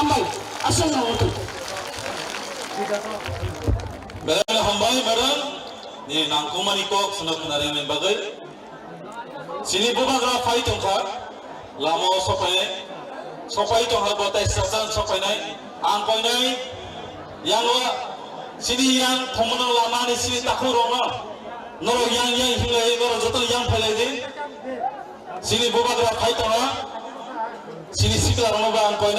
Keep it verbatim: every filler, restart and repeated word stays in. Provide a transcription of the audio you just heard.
Hambai, aswk no wngtong. Belai hambai madam, ni nangkukmani kok swnok khna rwmani bagwi. Chini bubagra phai tongkha, lama o sopai, sopai tongkha, bo tai sachang sopainai, ang koinai, yang o chini yang thongmano lama ni chini takhuk rokno, norok yang yang hinglai, norok joto yang phailai di, chini bubagra phai tongkha, chini sikla rokno ba ang koinai.